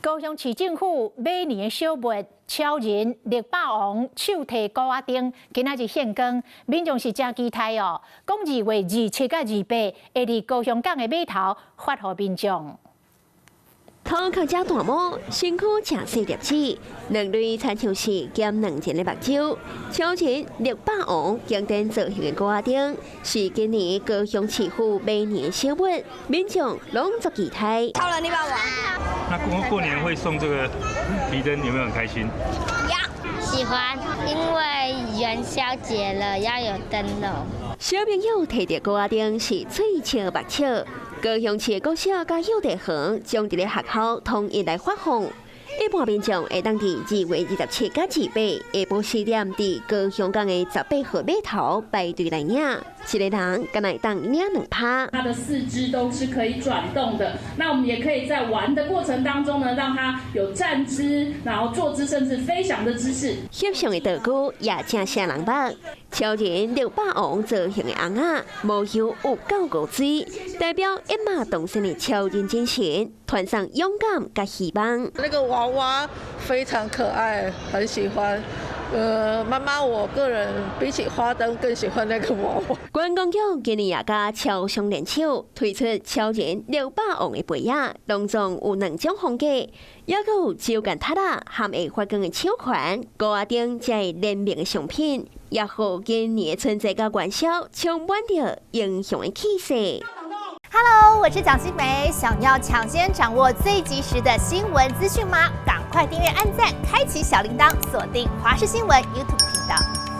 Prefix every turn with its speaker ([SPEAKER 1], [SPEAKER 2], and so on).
[SPEAKER 1] 高雄市政府馬年的小物超人力霸王手提鼓仔燈，今仔日獻光，民眾是誠期待哦。講2月27佮28，會佇高雄港的碼頭發予民眾。
[SPEAKER 2] 頭殼遮大毛，身軀誠細粒子，兩蕊親像是兼兩層的目睭。超人力霸王經典造型的鼓仔燈，是今年高雄市府馬年小物，民眾攏足期待。
[SPEAKER 3] 超人力霸王。
[SPEAKER 4] 那過過年會送這個提燈，有沒有很開心？
[SPEAKER 5] 有，喜歡，因為元宵節了，要有燈籠。
[SPEAKER 2] 小朋友提著鼓仔燈是喙笑目笑。高雄市的國小佮幼稚園將佇咧學校統一來發放，一般民眾會當佇2月27佮28下晡4點，佇高雄港的18號碼頭排隊來領，一个人敢若會當領兩趴。
[SPEAKER 6] 它的四肢都是可以轉動的，那我們也可以在玩的過程當中呢，讓它有站姿，然後坐姿，甚至飛翔的姿勢。
[SPEAKER 2] 翕相的道具也誠吸人目，超人力霸王造型的尪仔，毛油有夠古錐，代表一馬當先的超人精神，傳送勇敢佮希望。
[SPEAKER 7] 那個娃娃非常可愛，很喜歡。媽媽，我個人比起花燈更喜歡那個娃娃。
[SPEAKER 2] 觀光局今年也佮超商聯手推出超人力霸王的杯仔，當中有兩種風格，抑閣有手絚塔仔含會發光的手環、鼓仔燈這聯名的商品，也予今年的春節佮元宵充滿著英雄的氣勢。
[SPEAKER 8] Hello，我是蔣新梅，想要搶先掌握最及時的新聞資訊嗎？趕快訂閱、按讚、開啟小鈴鐺，鎖定華視新聞 YouTube 頻道。